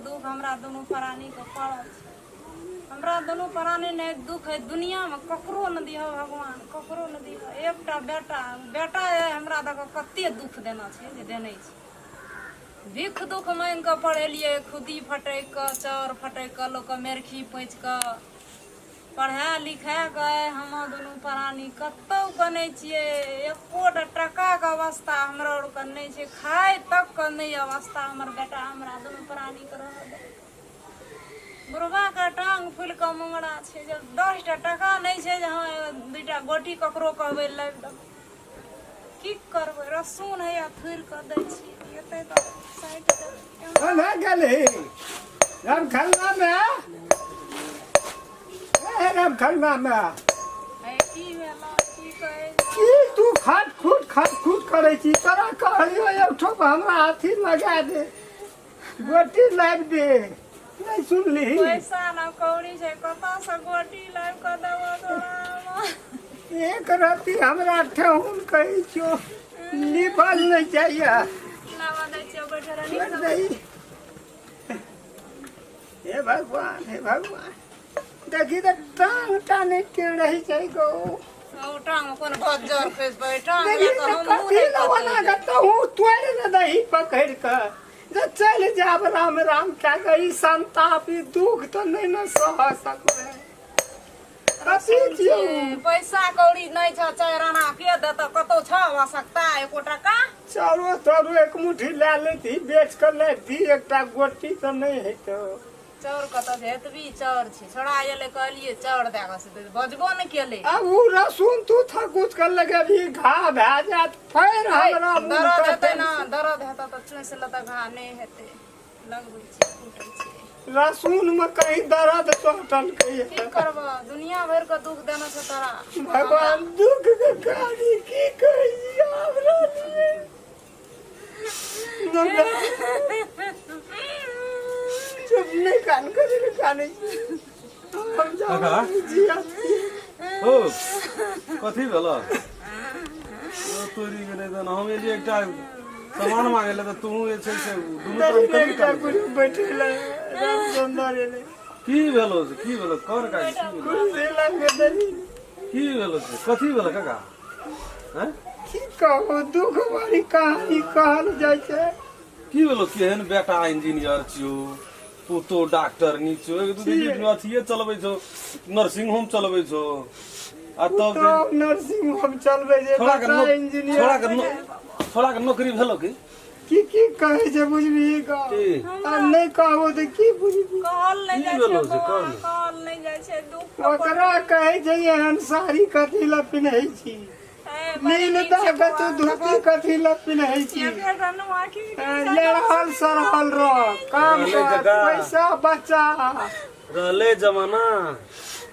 दुख हमरा दुनू प्राणीके पड़ल छै। हमरा दुनू प्राणी ने दुख है दुनियामे, ककरो नहि दिहऽ भगवान, ककरो नहि दिहऽ। एकटा बेटा बेटा अइ हमरा दऽ कऽ कते दुख देना छै जे देने छै। भिख दुख माँगि कऽ पढ़ेलियै, खुद्दी फटकि कऽ, चाउर फटकि कऽ, लोकके मेरखी पैँच कऽ पढ़ा लिखा कऽ हम दुनू प्राणी कतहु के नहि छियै। एकोटा टकाके अवस्था हमरा आरके नहि छै, खाय तकके नहि अवस्था हमर बेटा हमरा दुनू प्राणीके रहऽ दे। बुढ़बाके टांग फूलि कऽ मुंगरा छै, जब 10टा टका नहि छै जे हँ 2टा गोटी ककरो कहबै लाबि देबै। की करबै, रसून हैया थुरि कऽ दै छियै, एतै तऽ साटि देबै। कहाँ गेलही रामखलना में? ए रामखलना में। हे की भेल, की कहै की तू खट खुट खट खुट करै छी? तोरा कहलियौ एक ठोप हमरा अथी लगा दे, गोटी लाबि दे, नहि सुनली। पैसा ना कौड़ी छै, कतऽसँ गोटी लाबि कऽ देबो तोरा? एक रत्ती हमरा ठेहुन कहै छियौ लिबल नहि जाइए। लाबऽ दै छियौ, बैठल रह। छोड़ि दही। हे भगवान, हे भगवान, देखी तऽ टांग टा नहि टेढ़ रहै छै गौ। ओ टांग कोन बज्जर खसि पड़ै टांग देखी लऽ कऽ तऽ हमहूँ कथी नहि लए कतहु ओना जायब। कऽ तहूँ तोड़ि ने दही पकड़ि कऽ जे चलि जायब राम राम कए कऽ, ई संताप ई दुख तऽ नहि ने सह सकबै। कथी छियौ? पैसा कौड़ी नहि छौ, 4 आना के देतौ? कतौ छौ आवश्यकता एको टका? चारो तारो एक मुट्ठी लए लेती, बेच कऽ लैती, एकटा गोटी तऽ नहि हेतौ। चाउर कतऽ छै? एतबी चाउर छै। छोड़ा एलै, कहलियै चाउर दए कऽ, से तऽ बजबो नहि केलै। आब ओ रसून तू थकुच कऽ लगेबही, घा भए जायत फेर हमरा मुँह दर्द के हेतै ने? टेंशन। दर्द हेतै तऽ चूसि लेतै, घा नहि हेतै। लगबै छियै, कुटै छियै। रसून में कहीं दर्द चोटल की करबह, दुनिया भरि के दुख देने छै तोरा भगवान। दुख के कहानी की कहै छी हमरा लिए। चुप, नहि कान, कभी नहि कानै छी हम। काका? जिया। हो, कथी भेल? ओ तोरी गेलै तहन। हम एलियै एकटा सामान मांगे ले तऽ तू जे छै से दुनू तरफ कथी एकटा कानै कुड़ी बैठे ले, रामचंद्र एलै। की भेलो से? की भेलो कर काकी, की भेलो? कुर्सी लग देली। की भेलो से, कथी भेलो काका? हैं? की कहू, दुख वाली कहानी कहल जाइ छै। की भेलो? केहन बेटा इंजीनियर छियो, पुतो डॉक्टर छियो, एक दू दिन अथिये चलबै छौ, नर्सिंग होम चलबै छौ आ तब तो नर्सिंग होम चलबै छै। छोड़ा के बच्चा इंजीनियर। छोड़ा के नौकरी भेलो की? की की कहै छै बुझबही ग? की? आ नहि कहबो तऽ की बुझबही? कहल नहि की जाइ भेलौ छै से बौआ, कहल? कहल नहि जाइ छै दुख। ओकरा कहै छै एहन साड़ी कथी लए पिन्है छी, हे, बड़ी नील नीक छै दऽ कऽ तू बौआ। धोती कथी लए पिन्है छी? एकर नुआ की लड़हल सड़हल रह, काम रहलै कर, काका। पैसा बचा। रहले जमाना।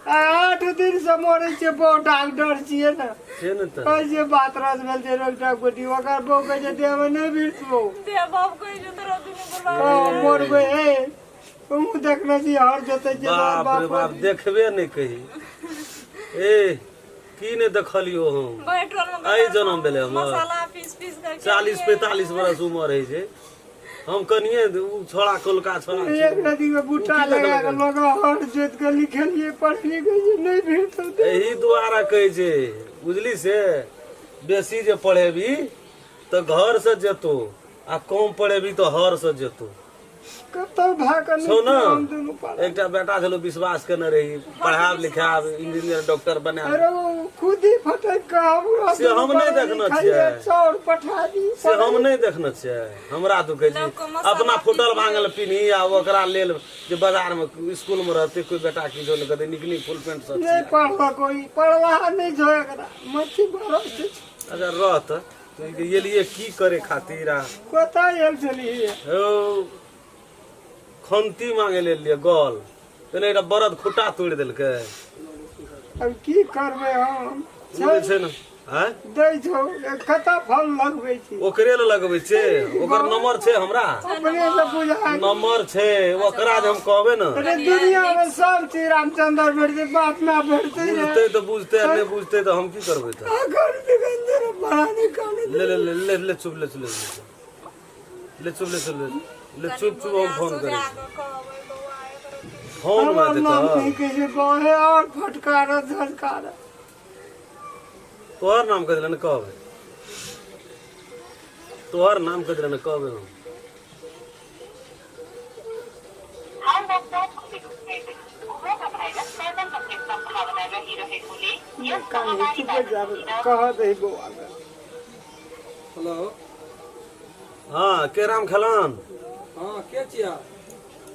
आ 8 दिन से मरै छै बौ, डॉक्टर छियै ने। छै ने तऽ। कहै छै बात रस भेल छै एकटा गोटी, ओकर बहू कहै छै देहमे नहि भिड़तौ। दे बाप कहै छै तोरा दुनू बर्बाद। मरबै हे, तुहूँ देखने छी हर जोतै छै। बाप रे बाप, देखबे नहि कही। ए की नहि देखलियो हम। बैठल मे एहि जनम भेलै हमर। मसाला पीस पीस के 40 45 बरस उमर होइ छै, हम कनिये उ छोड़ा कोलका छोड़ा छियै। एक नदी में बूटा ओ की लगा के देखलकै? लोग हर जोत के लिखलिए पढ़लिए, कहै छै नहि भेटतौ। एहि दुआरे कहै छै बुझली से, बेसी जे पढ़ेबी तऽ घर से जेतो आ कम पढ़ेबी तऽ हर से जेतो। कतौ भाग छौ ने? हम दुनू पर एकटा बेटा छलो, विश्वास केने रही पढ़ाब लिखाब, इंजीनियर डॉक्टर बनायब। अरे ओ खुद ही फटक के हमरा से हम नहि देखने छियै। चाउर पठा दी। से हम नहि देखने छियै, हमरा दुख छै। लोकके मसाला अपना फूटल भांगल पिन्ही आ ओकरा लेल जे बाजार मे स्कूल मे रहते कोई बेटा किछो नहि कहते, नीक नीक फुल पेंट सब नहि पढ़ल, कोई पढ़ला नहि छौ, एकरा मच्छी भरल छै। अच्छा रहत तऽ एलियै की करे खातिर आ? कतऽ आयल छलियै? हौ, खंती मांगे लेल लिए गल तने एकटा बरद खुट्टा तोड़ि देलकै। अब की करबै हम? ओ जे छै ने आँय? दै छौ, कतऽ फोन लगबै छी? ओकरे लए लगबै छै, ओकर नंबर छै हमरा। अपने से बुझा। नंबर छै ओकरा, जे हम कहबै ने। अरे दुनिया में सब चीज रामचंद्र भेटतै, बाप ना भेटतै रे। बुझतै तऽ बुझतै आ नहि बुझतै तऽ हम की करबै तऽ? अगर बिगंजर बड़ा निकाले। ले ले ले ले ले, चुप, ले चुप, ले ले, चुप, ले चुप, ले। ले चुप चुप हम फोन करै सुझा छी। कऽ कहबै बौआ एकरो की फोन हमर मे नाम देतह नहि कहै छै बाहे और फटकारत झटकारत तोहर नाम कह ने कहबै तोहर नाम कह ने कहबै हम काल्हि चुपे जाब कह दही बौआ के हेलो हाँ के राम खेलान हाँ के छिया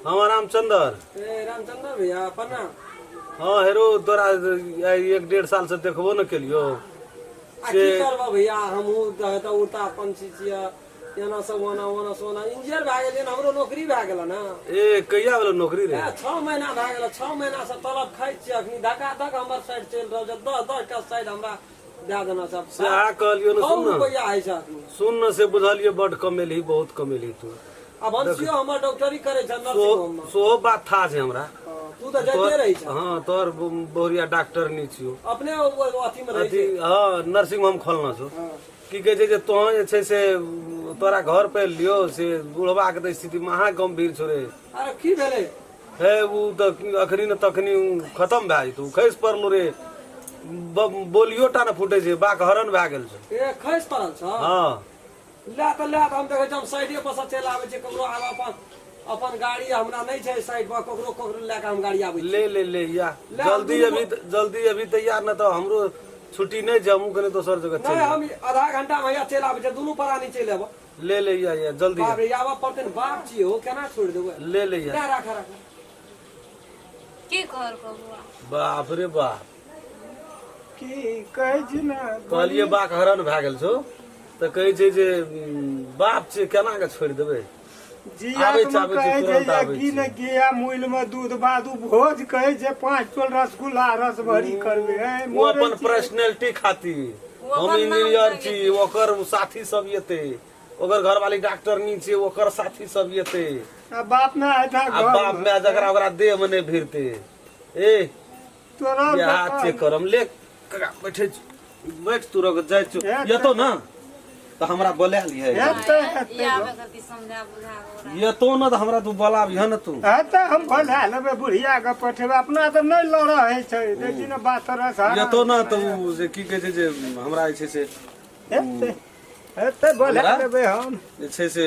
हम रामचंद्र ए रामचंद्र भैया प्रणाम हाँ हेरो तोरा एक डेढ़ साल से देखबो न केलियो आ की करबह भैया हमहूँ तऽ उड़ता पंछी छियै एना सब ओना ओना सोना इंजीनियर भए गेलियै ने हमरो नौकरी भए गेल ने ए कहिया वाला नौकरी रे ए, 6 महीना भए गेल। 6 महीना से तलब खाइ छियै। अखनी धक्का धक हमर साइड चलि रहल छै। 10 10 टा साइड हमरा दए देना सब। से आ कहलियो ने सौ सुन न रुपैआ होइ छै अखनी। सुन न से बुझलियो बड कमेलही बहुत कमेलही तू। आब हम छियो हमर डॉक्टरी करै छै नर्सिंग होम मे। सोहो बात था छै हमरा। हाँ, तू तऽ जाइते रहै छ। हाँ तोहर बहुरिया डॉक्टर नहीं छियो। अपने ओ अथी मे रहै अथी छै। हाँ नर्सिंग होम खोलना छौ। हाँ। की कहै छै जे तोहर जे छै से तोरा घर पे लियो से बुढ़वा के तऽ स्थिति महा गंभीर छौ रे। अरे की भेलै? हे उ तऽ अखनी ने तखनी उ खतम भए जेतौ। खसि पड़लो रे बोलियो टा ने फूटे छै बाक हरण भए गेल छौ। ए खसि पड़ल छौ? हाँ। ले तऽ ले तऽ हम देखै छी हम साइडे पर से चलि आबै छी ककरो आब अपन अपन गाड़ी हमरा नहि छै साइड पर ककरो ककरो लए कऽ हम गाड़ी आबै छी। ले ले ले या ले, जल्दी हम अभी जल्दी अभी तैयार न तऽ हमरो छुट्टी नहि छै हमहूँ कनि दोसर जगह नहि चलि हम आधा घंटा मे हैया चलि आबै छी दुनू प्राणी चलि आबऽ। ले ले या या जल्दी बाप रे आबऽ पड़तै ने बाप छियै हो केना छोड़ि देबै। ले ले या ले राख राख। की कहलकौ बौआ? बाप रे बाप की कहै छी ने कहलियै बाक हरण भए गेल छौ तऽ कहै छै जे बाप छै केना के छोड़ि देबै। जिया आबै छै, मे आबै छै, कहै छै तुरन्त जे आबै की छै। ने गिया मूल मे दूध बादू भोज कहै छै 5 टोल रसगुल्ला रस भरी करबै हे, ओ मरै अपन छी। पर्सनैलिटी खातिर ओ हम अपन नाम इंजीनियर जगेतै। छी ओकर साथी सब एतै ओकर घरवाली डॉक्टरनी छै ओकर साथी सब एतै आ बाप ने आइ था आ घर बाप माय जकरा ओकरा देह मे नहि भिड़तै ए तोरा ये हाथ चेक करम ले काका बैठे छी बैठ तू रख जाइ छी हे, एतो ना तऽ हमरा बोला लिहे हेतै हेतै आबे खातिर समझा बुझा ओकरा। एतो ना तऽ हमरा तू बोलाबिह ने तू। हेतै हम बोला लेबै बुढ़िया के पठेबै अपना तऽ नहि लड़ऽ होइ छै देखी ने बात रस एतो ना तऽ उ जे की कहै छै जे हमरा जे छै से हेतै हेतै बोला हमरा? लेबै हम जे छै से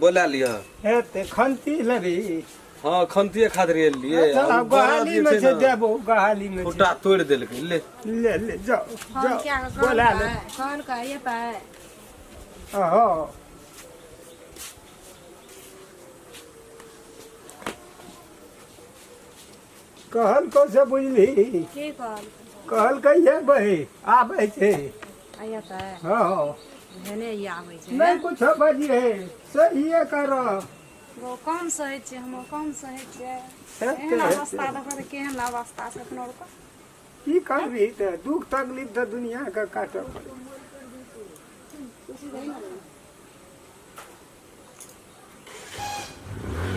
बोला लिह। हेतै खंती लेबही? हाँ खंतिये खातिर एलियै। अच्छा, आ उ गहाली बरद में जे छै छै ने, देबो गहाली में छै। खुट्टा तोड़ि देलकै ले ले ले जाओ फोन जाओ क्या कऽ बोला ले। कहलकै कहलकै एतै। अहो कहल से बुझली? की कहलकै? कहलकै ये बही आबै छै। एतै। हँ। भेने ई आबै छै। नहि कुछो बजिए सहिए कर। गो कम सहै छियै हम कम सहै छियै। हेतै, एहन अवस्था हेतै। देखबै तऽ केहन अवस्था छै अपनो आरके। की करबही तऽ दुख तकलीफ तऽ दुनिया के काटऽ पड़ै।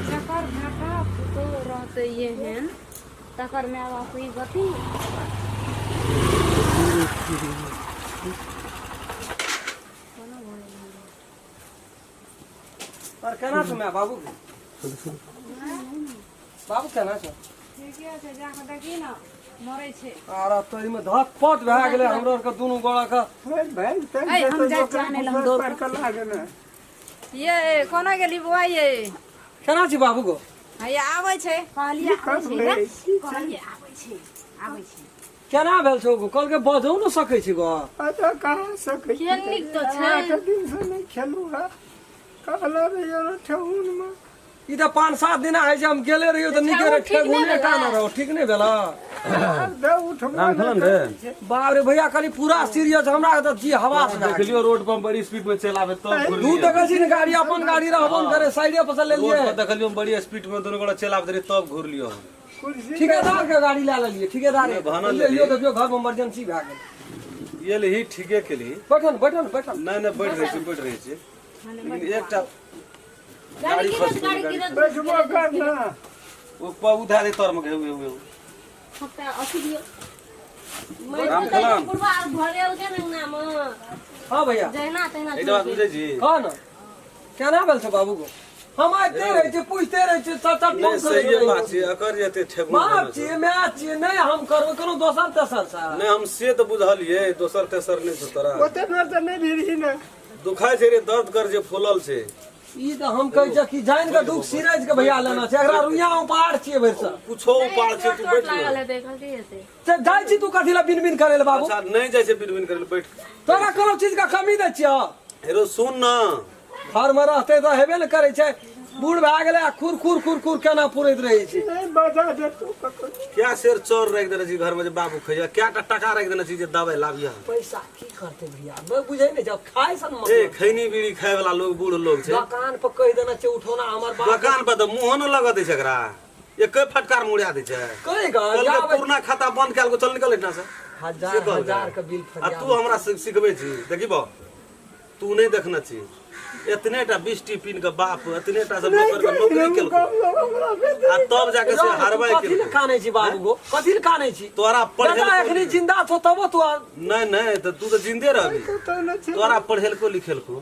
जकर बेटा पुतोह रहतै एहन तकर माय बाप ई गति। पर केना छौ माय बाबू बाबू केना छौ? ठीके छै जाकऽ देखी ने मरै छै। आर तो एहिमे धक पट भए गेलै हमरो आरके दुनू गोड़ा के। भेल तऽ ऐ, हम जाइ छियै आनै लए, हम दौड़ पर के लागे ने। ये कोना गेली बौआ ये? केना छी बाबू गो? हैया आबै छै कहलियै आबै छै करबै? ने कहलियै आबै छै आबै छै। केना भेल छौ गो? कहलकै बजौ ने सकै छी गो। अच्छा कहाँ सकै छी? खेल नीक तऽ छै। 8 दिन से नहि खेलू है कहलो रहियो रे ठेहुन मे। ई तऽ 5-7 दिन होइ छै हम गेले रहियो तऽ नीके रहे ठीक नहि ठेहुने टा भेलै? ने रहो ठीक नहि भेल। दे उठबो राम नहि खेलन रे। करै छै। बाप रे भैया खाली पूरा सीरियस हमरा तऽ जी हवा से भए गेल। देखलियो रोड पर बड़ी स्पीड में चलि आबे तब दू घुरलियै। देखै छी ने गाड़ी अपन गाड़ी रहबो ने करे साइडे पर से रोड लेलियै। पर देखलियो बड़ी स्पीड में दुनू गोटा चलि आबैत रहे तब घुरलियो हम। कुर्सी ठिकेदार के गाड़ी लए लेलियै ठिकेदारे नहि, भानल लेलियो लेलियै। देखियो घर में इमरजेंसी भए गेल। ये लही ठीके केलही। बैठन बैठन बैठन। नहि नहि बैठ रहै छी बैठ रहै छी लेकिन एकटा गाड़ी फँसि गेलै, गाड़ी फँसि बैठबो कर ना। ओ उ धए दे तरमे के हेउ हेउ। राम खेलन। हाँ भैया। एकटा बात बुझै छी? कह न केना भेल छौ बाबू गो? हम आबिते रहै छियै पूछते रहै छियै सच सच नहि फोन करैत सहिए रहै बात छियै। छै एकर जे एते ठेगुन बाप भेल छै। छियै माय छियै नहि हम करबै कोनो दोसर तेसर से नहि हम से तऽ बुझलियै दोसर तेसर नहि छौ तोरा ओते बेर तऽ नहि भिड़ही ने दुखाइ छै रे दर्द कर जे फूलल छै ई तऽ हम कहै छियै कि जानि कऽ दुख सिरज के भैया लेना छै एकरा रुइया उपार छियै भरि से कुछो उपाय छै तू चोट बैठ लागल ने। हेतै कथी हेतै से जाइ छी तू कथी लए बिन बिन करै लए बाबू अच्छा नहि जाइ छै बिन बिन करै लए बैठ तोरा कोनो चीज के कमी दै छियौ हेरो सुन न घर में रहते तऽ हेबे ने करै छै बूढ़ भए गेलै आ खुर खुर खुर खुर केना पुरैत रहै छै नहि बजा दे तू ककरो क्या शेर चोर राखि देने छी घर में जे बाबू खैया क्या टा टका राखि देने छी जे दवाई लाबिया पैसा की करते भैया मैं बुझै नहि छै खाय सन ए मतलब खैनी बीड़ी खाय वाला लोग बूढ़ लोग छै दोकान पर कहि देना छै उठौना हमर बाप दोकान पर तऽ मुँहो न लगऽ दै छै एकरा एके फटकार मुड़िया दै छै कहि गऽ कहलकै जाबै पुरना खाता बंद कयल चल निकल एहिठाम से हजार से कहलकै। हजार के बिल आ फरिया तू हमरा सिखबै छी देखी बा तू नहि देखने छी एतने टा 20 टिफिन के बाप एतने टा से नहि नौकर के नौकरी कहियो केलको कम लोग हमरा भेज आ तब जाके से हारबै कथी लए केलको कानै छी बाबू गो कथी लए कानै छी तोरा बेटा पढ़ेलको एखनी जिंदा छौ तबो तू नहि नहि तऽ तू तऽ जिंदे रहबी तो नहि छै तोरा पढ़ेलको लिखेलको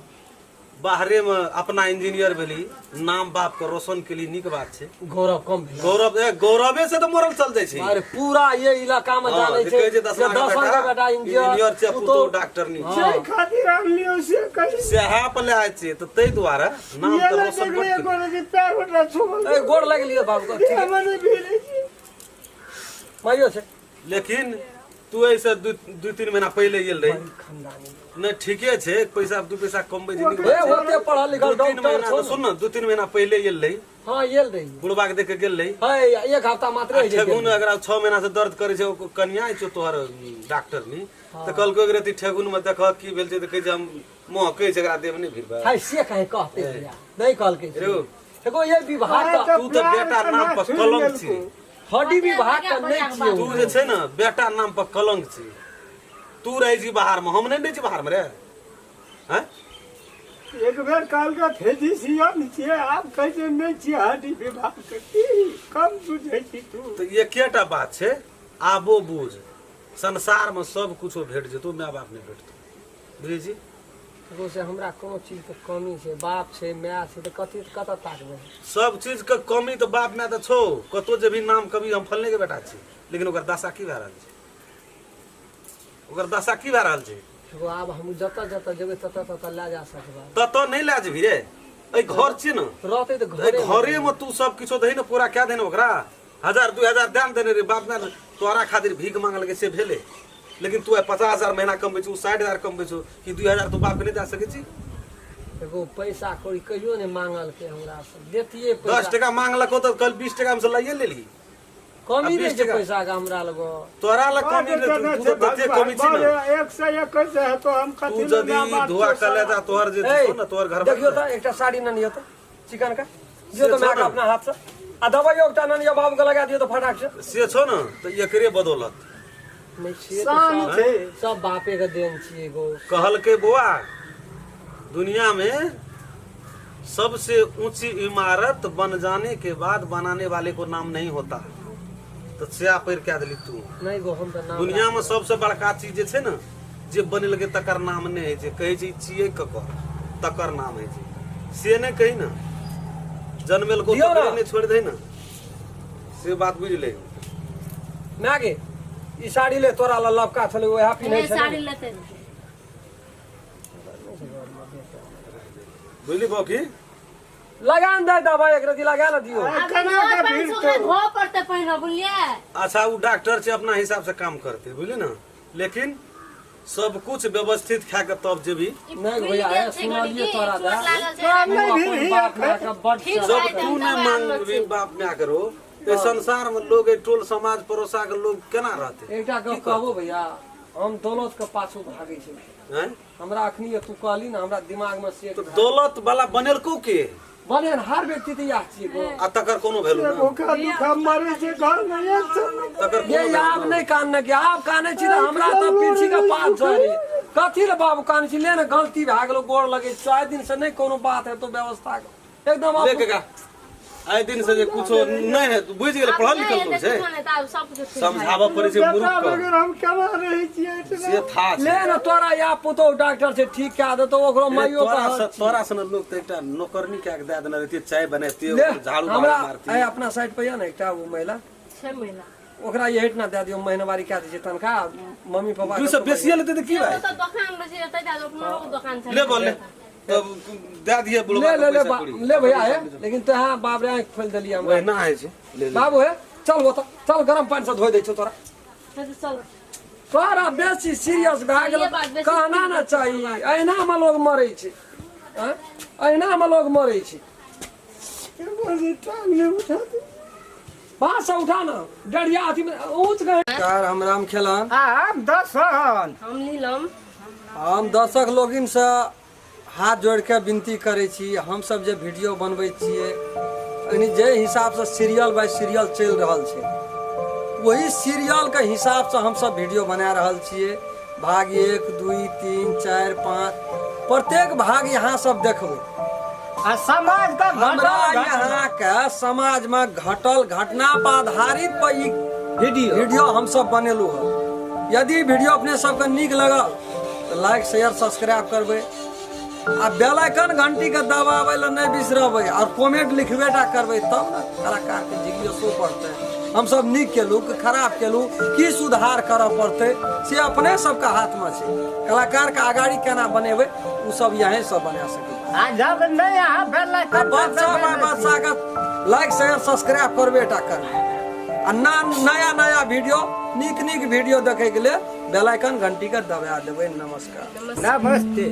बाहरे में अपना इंजीनियर भेली नाम बाप के रोशन के लिए नीक बात छै गौरव कम भेल गौरव ए गौरवे से तऽ मोरल चल जाइ छै अरे पूरा ये इलाका में हाँ, जाने जे छै कहै छै दसमा जे के दसमा बेटा के बेटा इंजीनियर छै पुतोह पुतोह डॉक्टर नी से खातिर आनलियो से कही सएह पर ले आयल छियै तऽ ताहि दुआरे नाम ये तऽ ले रोशन देखले बड एगो रति पैर उठा छुबल ए गोड़ लागि लियो बाबू के ठीक है। मने भिड़े छी माइयो छै लेकिन तू एहिसँ दू दू तीन महीना पहिले गेल रही खानदानी नहि ठीके छै पैसा दू पैसा कमबै छै नीक ए बात छै ओते पढ़ल लिखल दू तीन डॉक्टर महीना छौ तऽ सुन ने दू तीन महीना पहिले गेल रही हां येल रही बुढ़बा के देख के गेल रही है एक हफ्ता मात्र आ है जे ठेगुन अगर 6 महीना से दर्द करे छै ओ कनिया छौ तोहर डॉक्टर नी तऽ कहलकै एक रति ठेगुन में देखह की भेल छै तऽ कहै छै हम महकै छै एकरा देह नहि भिड़बै है से काहे कहते भैया नहीं कहलकै रे देखो ये विभाग का तू तऽ बेटा नाम पर कलंक छी हड्डी विभाग का नहीं छियै तू जे छै ने बेटा नाम पर कलंक छी तू रहै छी बाहर में हम नहि रहै छी बाहर में रे हैं एक बेर कहलकै फिजिशियन छियै आब कहै छै नहि छियै हड्डी विभाग के की कम बुझै छी तू तऽ एकेटा बात छै आबो बुझ संसार में सब कुछो भेट जेतौ माय बाप नहि भेटतौ बुझै छी देखो से हमरा कोनो चीज के कमी छै बाप छै माय छै तऽ कथी कतऽ ताकबै सब चीज के कमी तऽ बाप माय तऽ छौ कतौ जे भी नाम कभी हम फलने के बेटा छी लेकिन ओकर दशा की भए रहल छै ओकर दशा की भए रहल छै एगो आब हम जतऽ जतऽ जेबै ततऽ ततऽ लए जा सकबै ततऽ नहि लए जेबही रे एहि घर छियै ने रहतै तऽ एहि घरे घरे में तू सब किछो दही ने पूरा कए दही ने ओकरा हजार 2000 दान देने रे बाप माय तोरा खातिर भीख मांगलकै से भेलै लेकिन तू आइ 50,000 महीना कमबै छी ओ 60,000 कमबै छौ कि 2000 तू बापके नहि दए सकै छी एगो पैसा कौड़ी कहियो नहि मांगलकै हमरा से देतियै 10 पैसा टका मांगलको तऽ कल 20 टका में से लइए लेलही कमी आ नहि 20 छै टका। पैसा के हमरा लग तोरा लग कमी नहि तू तऽ तते कमी छी ने एक सए एकैस हेतो हम तू कथी यदि धुआ कलेजा तोहर जे छौ ने तोहर घर देखियौ तऽ एकटा साड़ी ननियो तऽ चिकन के दियौ से तऽ छौ मायके ने। अपना हाथ से आ दबाइयो एकटा ननियो बाबू के लगा दियौ तऽ फटाक से से छौ ने तऽ एकरे बदौलत नहि छियै तऽ शान सब- छै सब बापे के देन छियै गो कहलकै बौआ दुनिया में सबसे ऊंची इमारत बन जाने के बाद बनाने वाले को नाम नहीं होता तऽ सएह पढ़ि कए देली तू नहि गो हम तऽ नाम दुनिया में सबसे बड़का चीज जे छै ने जे बनेलकै तकर नाम नहि होइ छै कहै छै ई छियै ककर तकर नाम होइ छै से नहि कही ने जनमेलको दियौ ने। तकरे नहि छोड़ि दही ने से बात बुझि ले माय गे ई साड़ी ले तोरा लऽ लबका छलै वएह पिन्है ए, छलै साड़ी लेतै ने। बुझली बौकी लगा ने दे दबाई एक रति लगा ने दियौ आब केना धोअ के पहिन भीड़ से ओकरा छौ? धोअ पड़तै पहिने बुझलियै अच्छा ओ डॉक्टर छै अपना हिसाब से काम करते बुझली ने लेकिन सब कुछ व्यवस्थित खा के तब जेबी ई नहि फुलि भैया, गेल ए, छै सुनलियै घड़ी, तोरा चोट दए। लागल छै नहि हम भीड़ अपन ही बाप माय के बड ठीक जब भाई, तू तब नहि दबाई मांगबी आनलो बाप माय करो तो संसार में लोग एहि टोल समाज पड़ोसा के लोग केना रहते एकटा गप कहबो भैया हम दौलत के पाछू भागै छी हैं? हमरा अखनी तू कहली ने हमरा दिमाग में से तो दौलत वाला बनेलको के बने हर व्यक्ति तऽ इएह छियै गो आ तकर कोनो वैल्यू ना भूखा दुखा मरे छै घर में एक सौ तकर ये कोनो आब वैल्यू नहि कानने के आब काने छी तऽ हमरा तऽ पीछी के पात झड़ी कथी ले बाबू काने छी ले ने गलती भए गेलो गोर लगे चारि दिन से नहि कोनो बात हेतो व्यवस्था के एकदम ले काका एहि दिन से जे कुछो नहि है बुझि गेलै पढ़ल लिखल लोक छै कुछो नहि तऽ आब सब कुछ ठीक भए समझाबऽ पड़ै छै बेटा मूर्ख के बगैर हम केना रहै छियै एहिठिना? से था छै ले ने तोरा या पुतोह डॉक्टर छै ठीक कए देतौ ओकरो माइयो तोरा के से तोरा सन लोक तऽ एकटा नौकरनी कए के दए देने रहितियै चाय बनैतियै ले झाड़ू हमरा मारतियै ए अपना साइड पर या ने एकटा ओ महिला 6 महीना ओकरा ये ना दए दियौ महीनावारी कए दै छै तनखा मम्मी पापा दू सौ बेसिए लेतै तऽ की भाई तऽ दोकान में छै तै जादे अपनो दोकान छै ले बोल ले तब दए दिए बुढ़वा ले के ले ले पैसा बा, कौड़ी। ले भैया हे लेकिन तो हाँ बाप रे आँखि खोलि देलियै हमरा ओहिना होइ छै ले ले बाबू हे चल ओतऽ चल गरम पानि से धोइ दै छौ तोरा चल तोरा बेसी सीरियस भए गेल ये बात बेसी कहना ने चाही अहिना मे लोग मरै छै आँय? अहिना मे लोग मरै छै टांग नहि उठा दे। बाँस से उठा ना डरिया अथी में ऊँच गए कार हम राम खेलन आम दसन हम नीलम हम दर्शक लोगिन से हाथ जोड़ के विनती करै छी हमसब जे वीडियो बनबै छियै यानी जे हिसाबसँ सीरियल बाय सीरियल चलि रहल छै ओही सीरियलके हिसाबसँ हमसब वीडियो बना रहल छियै भाग 1 2 3 4 5 प्रत्येक भाग यहाँ सब देखबै आ समाज का हमरा घटल घटना। यहाँ के समाज में घटल घटना पर आधारित पर ई वीडियो वीडियो हम सब बनेलू हँ यदि वीडियो अपने सबके नीक लगल तऽ लाइक शेयर सब्सक्राइब करबै आ बेल आइकन घंटी के दबाबै लए नहि बिसरबै और कमेंट लिखबे टा करबै तब ने कलाकार के जिज्ञासो पड़तै हम सब नीक केलू कि खराब केलू की सुधार करऽ पड़तै से अपने सबके हाथमे छै कलाकार के अगाड़ी केना बनेबै ओ सब यहीं सब बना सकै आ जब नहीं अहाँ बेल आ आइकन बच्चा बाय बच्चा के लाइक शेयर सब्सक्राइब करबे टा करबै आ ना नया नया वीडियो नीक नीक वीडियो देखे के लेल बेल आइकन घंटी के दबा देबै नमस्कार नमस्ते।